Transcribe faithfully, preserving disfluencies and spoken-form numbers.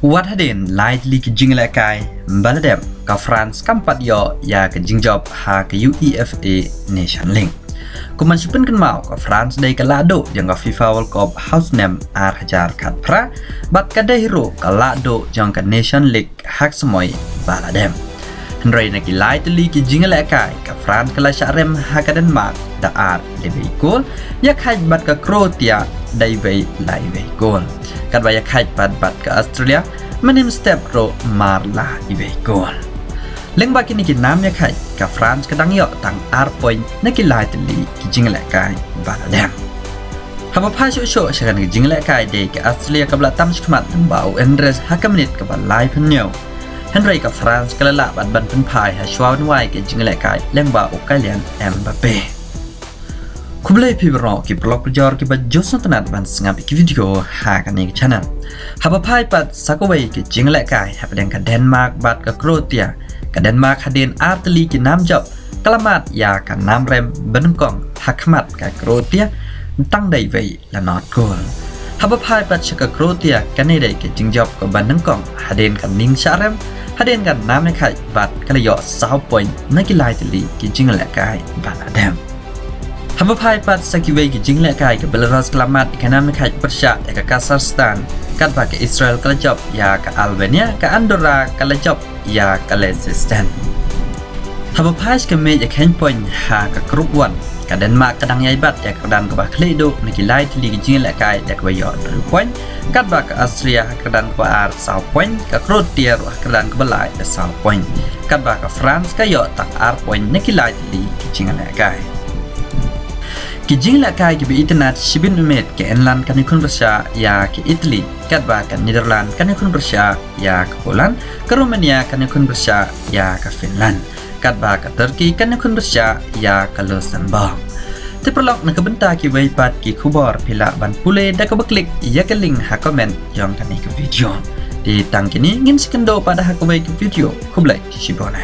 Wat hadien lai tylli ki jingïalehkai ba la dep, ka France kam pat ïoh ïa ka jingjop ha ka UEFA Nation League. Kumba shu pynkynmaw, ka France dei ka lahduh jong ka FIFA World Cup ha u snem ar hajar khatphra, bad ka dei ruh ka lahduh jong ka Nation League ha ka samoi ba la dep. Hynrei na ki lai tylli ki jingïalehkai, ka France ka la shah rem ha ka Denmark da ar iwei gol, ïakhaid bad ka Croatia da iwei la iwei gol. Katba ïakhaid pat bad ka Australia, mynhynnin step ruh mar la iwei gol. Lyngba kine ki nam ïakhaid, ka France ka dang ïoh tang ar point na ki lai tylli ki jingïalehkai ba la dep. Haba phai shuh shuh sha kane ka jingïalehkai, dei ka Australia kaba la tam shakhmat lyngba u Andreas ha ka minit kaba laiphew hynñiew. Hynrei ka France ka la lah pat ban pynphai ha shuwa ban wai ka jingïalehkai lyngba u Kylian Mbappe. Khublei phi baroh ki paralok parajor kiba ju sngewtynnat ban sngap ïa ki video ha kane ka channel. Haba phai pat sha kawei ka jingïalehkai hapdeng ka Denmark bad ka Croatia. Ka Denmark hadien ar tylli ki nam jop, ka la mad ïa ka nam rem banyngkong ha khmat ka Croatia tang da iwei la nod gol. Haba phai pat sha ka Croatia, kane dei ka jingjop kaba nyngkong hadien ka ning shah rem, hadien ka nam ïakhaid bad ka la ïoh saw point na ki lai tylli ki jingïalehkai ba la dep. Haba phai pat sha kiwei ki jingïalehkai, ka Belarus ka la mad ïa ka nam ïakhaid pyrshah ïa ka Kazakhstan, katba ka Israel ka la jop ïa ka Albania, ka Andorra ka la jop ïa ka Liechtenstein. Haba phai sha ka miej ïakheiñ point ha ka Group One, ka Denmark ka dang ïai bat ïa ka kyrdan kaba khlieh duh na ki lai tylli ki jingïalehkai da kaba ïoh hynriew point, katba ka Austria ha ka kyrdan kaba ar saw point, ka Croatia ruh ha ka kyrdan kaba lai da saw point, katba ka France ka ïoh tang ar point na ki lai tylli ki jingïalehkai. Ki jingïalehkai kiba itynnad shibun mynmiet, ka England kan ïakhun pyrshah ïa ka Italy, katba ka Netherlands kan ïakhun pyrshah ïa ka Poland, ka Romania kan ïakhun pyrshah ïa ka Finland, katba ka Turkey kan ïakhun pyrshah ïa ka Luxembourg. Te paralok, na ka bynta kiwei pat ki khubor phi lah ban pule da kaba klik ïa ka link ha comment jong kane ka video. Te tang kine, ngin sa ïakynduh pat ha kawei ka video. Khublei shibun.